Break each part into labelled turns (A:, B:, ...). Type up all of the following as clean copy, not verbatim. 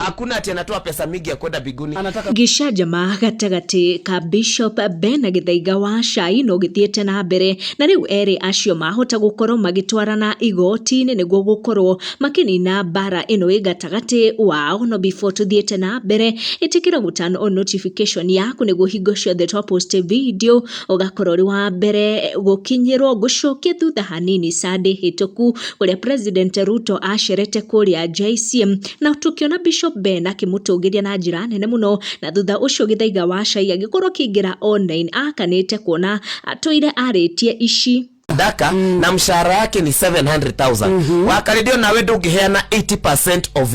A: Hakuna ati anatoa pesa mingi ya kwenda mbinguni.
B: Anataka
C: Gĩcanjama gatagatĩ ka Bishop Ben na Gĩthaiga wa Cai no gĩthiĩte na mbere, na rĩu erĩ acio mahota gũkorwo magĩtwarana igoti-inĩ nĩguo gũkorwo makĩnina mbara ĩno ĩ gatagatĩ wao. No before tũthiĩte na mbere, ĩtĩkĩra gũ turn on notification yaku nĩguo hingo ciothe twa post video ũgakorwo ũrĩ wa mbere gũkinyĩrwo. Ngũcokie thutha hanini Sunday hĩtũku kũrĩa President Ruto acerete kũrĩa JCM na tũkĩona Bishop Ben akĩmũtũgĩria na njĩra nene mũno, na thutha ũcio Gĩthaiga wa Cai agĩkorwo akĩingĩra online akanĩte kuona atũire arĩtie ici.
A: Daka na mshahara yake ni 700,000. Wakaredio nawe ndũngĩheana 80% of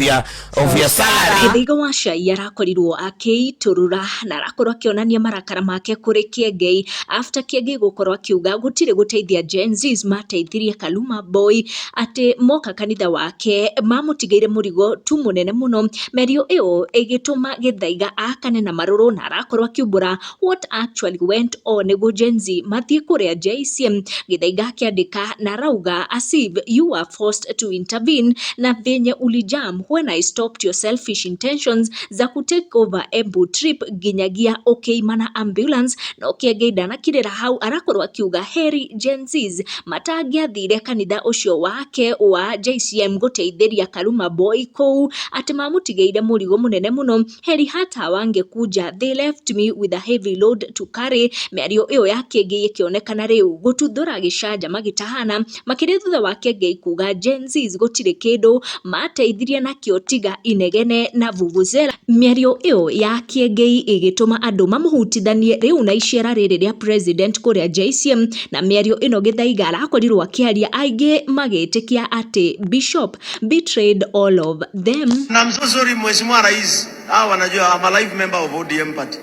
A: your salary.
C: Gĩthaiga wa Cai arakorirwo akĩitũrũra na arakorwo akĩonania marakara make kũrĩ Kĩengei after Kĩengei gũkorwo akiuga gũtirĩ gũteithia Gen Zs mateithirie Kaluma Boy, atĩ moka kanitha wake mamũtigĩire mũrigo tu mũnene mũno. Mĩario ĩyo ĩgĩtũma Gĩthaiga akane na marũrũ na arakorwo akiumbũra what actually went on nĩguo Gen Z mathiĩ kũrĩa JCM. Gĩthaiga akĩandĩka na arauga, "As if you were forced to intervene na venye ulijam when I stopped your selfish intentions za kutake over Embu trip nginyagia ũkĩimana ambulance." No Kĩengei ndanakirĩra hau, arakorwo akiuga heri Gen Zs matangĩathire kanitha ũcio wake wa JCM gũteithĩria Kaluma Boy kũu, atĩ mamũtigĩire mũrigo mũnene mũno. Heri hata wangekuja, they left me with a heavy load to carry. Mĩario ĩyo ya Kĩengei ĩkĩonekana rĩu gũtuthũra gĩcanjama gĩtahana makĩria thutha wa Kĩengei kuga Gen Zs gũtirĩ kĩndũ mateithirie nakĩo tiga inegene na vuvuzela. Mĩario ĩyo ya Kĩengei ĩgĩtũma andũ mamũhutithanie rĩu na icera rĩrĩ rĩa president kũrĩa JCM, na mĩario ĩno Gĩthaiga arakorirwo akĩaria aingĩ magĩtĩkia atĩ Bishop betrayed all of them.
D: Na I'm so sorry, Mheshimiwa Rais, hao wanajua I'm a life member of ODM party.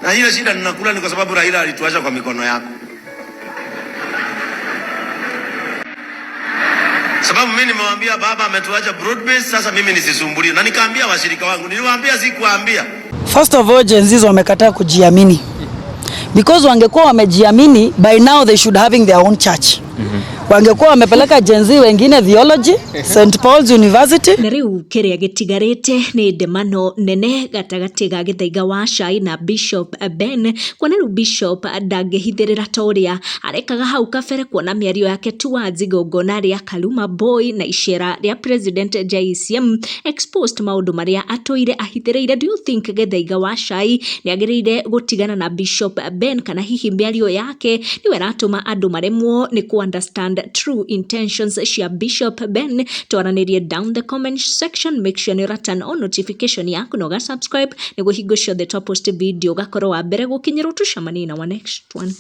D: Na hiyo shida ninakula ni kwa sababu Raila alituacha kwa mikono yako. Sababu mimi nimewaambia baba ametuacha broad base, sasa mimi nisisumbuliwe. Na nikaambia washirika wangu, niliwaambia, sikuwaambia.
B: First of all, Gen Zs wamekataa kujiamini. Because wangekuwa wamejiamini, by now they should having their own church. Wangekuwa wamepeleka Gen Z wengine theology, St. Paul's University.
C: Na rĩu kĩrĩa gĩtigarĩte nĩ ndemano nene gatagatĩ ga Gĩthaiga wa Cai na Bishop Ben, kuona rĩu Bishop ndangĩhithĩrĩra ta ũrĩa arekaga hau kabere, kuona mĩario yake towards igongona rĩa Kaluma Boy na icera rĩa President JCM exposed maũndũ marĩa atũire ahithĩrĩire. Do you think Gĩthaiga wa Cai nĩ agĩrĩire gũtigana na Bishop Ben, kana hihi mĩario yake nĩwe ĩratũma andũ maremwo nĩ ku understand true intentions cia Bishop Ben? Twaranĩrie down the comment section. Make sure nĩ ũra turn on notification yaku na ũga subscribe nĩguo hingo ciothe twa post video ũgakorwo wa mbere gũkinyĩrwo. Tũcemanie na wa next one.